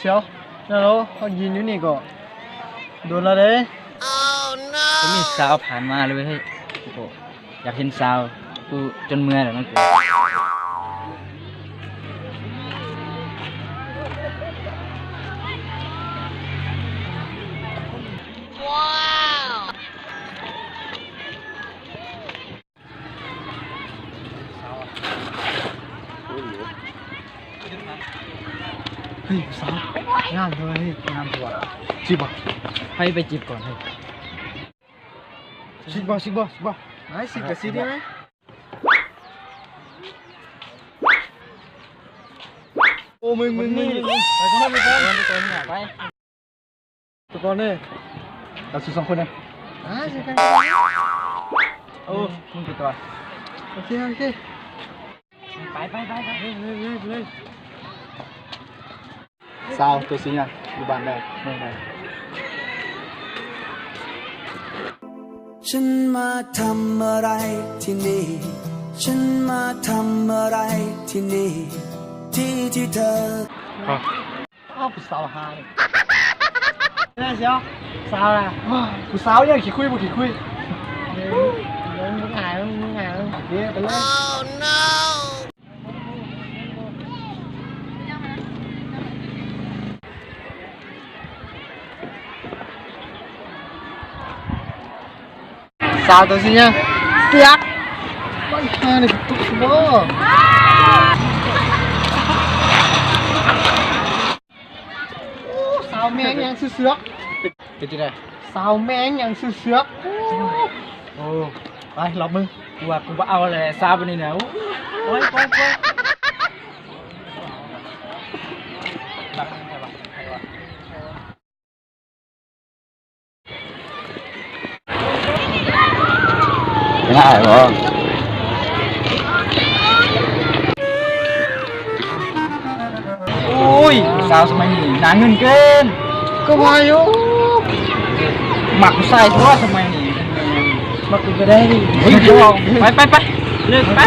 ສຽວ ແລ້ວເຮົາຢືນຢູ່ນີ້ກໍດົນແລ້ວເດ້. ບໍ່ມີສາວຜ່ານມາເລີຍເຮີ້ຍ. ໂອ້ ຢາກເຫັນສາວ ກູຈົນເມື່ອຍແລ້ວເນາະ. ເຮີ້ຍ ສາວງາມເລີຍ ງາມຕົວະ. ຈີບບໍ່? ໃຜໄປຈີບກ່ອນເຮີ້ຍ? ຊິບບໍ່ ຊິບບໍ່ ຊິບບໍ່? ໄດ້ ຊິບກໍຊິບໄດ້. ໂອ້ ມຶງ ມຶງ ມຶງ ໄປກ່ອນ ໄປກ່ອນ ໄປກ່ອນ ໄປກ່ອນເດີ. ເອົາຊິສອງຄົນເດີ. ອ່າ ຊິໄປ. ໂອ້ ມຶງໄປກ່ອນ. ໂອເຄ ໂອເຄ. ໄປ ໄປ ໄປ ໄປ ເລີຍ ເລີຍ ເລີຍ ເລີຍ. ສາວຕົວສີຫຍັງ ຢູ່ບ້ານໃດ ເມືອງໃດ? ອ້າວ ຜູ້ສາວຫາຍ. ແມ່ນສຽວ ສາວລະ. ໂອ້ຍ ຜູ້ສາວຍັງຂີ້ຄຸຍບໍ່ຂີ້ຄຸຍ. ເອີ ມຶງຫາຍ ມຶງຫາຍ. ໂອເຄ ໄປເລີຍ. ສາວຕົວສີຫຍັງ? ເສືອກ. ໄປຫານີ້ຕຸກບໍ່? ໂອ້ ສາວແມງຫຍັງຊື່ເສືອກ. ເປັນຈັ່ງໃດ? ສາວແມງຫຍັງຊື່ເສືອກ. ໂອ້ ໄປ ລອບມຶງ. ກູວ່າກູບໍ່ເອົາແຫຼະ ສາວແບບນີ້ນະ. ໂອ້ຍ ໂອ້ຍ ໂອ້ຍ. ໄດ້ບໍ່? ໂອ້ຍ ສາວສະໄໝນີ້ໜ້າເງິນເກີນ. ກໍວ່າຢູ່ ມັກຜູ້ຊາຍຕົວະ ສະໄໝນີ້. ມັກກູກໍໄດ້. ໂອ້ຍ ໄປ ໄປ ໄປ ເລີກໄປ.